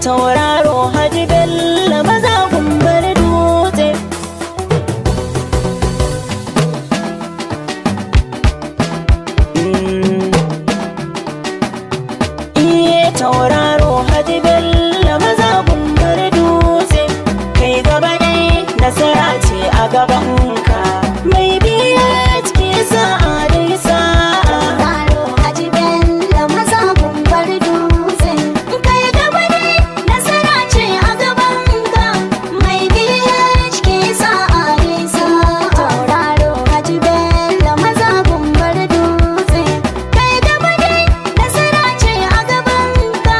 Tauraro Haji Bello maza gumbar dutse. Iye tauraro Haji Bello maza gumbar dutse. Kai gaba dai, nasara ce a gabanka. Mai biya cikin sa'a dai sa'a. Tauraro Haji Bello maza gumbar dutse. Kai gaba dai, nasara ce a gabanka. Mai BHK sa'a dai sa'a. Tauraro Haji Bello maza gumbar dutse. Kai gaba dai, nasara ce a gabanka.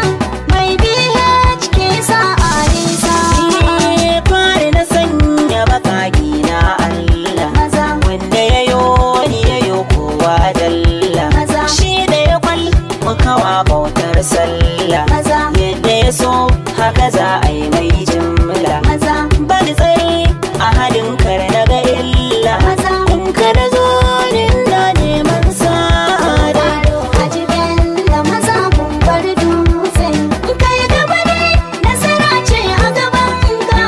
Mai BHK sa'a dai sa'a. Iye fari na sanya bakaki na Allah. Maza. Wanda ya yo ni ya yo kowa dalla. Maza. Shi da ya kwal mukawa bautar sallah. Maza. Yadda ya so haka za a yi mai jimla. Maza. Bani tsari a hadin kar na ga illa. Maza. In ka na zo ni na neman sa'ada. Tauraro Haji Bello maza gumbar dutse. Kai gaba dai, nasara ce a gabanka.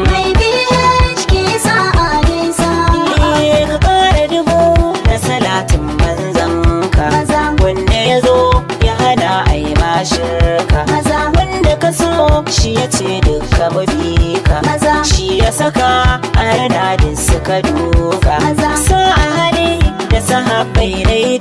Mai BHK sa'a dai sa'a. Iye ka kara dubu na salatin manzanka. Maza. Wanda ya zo ya hana a yi mashirka. Maza. Wanda ka so shi ya ce duka mabika. Maza. Shi ya saka a rana da suka duka. Maza. Sa a hali da sahabbai dai.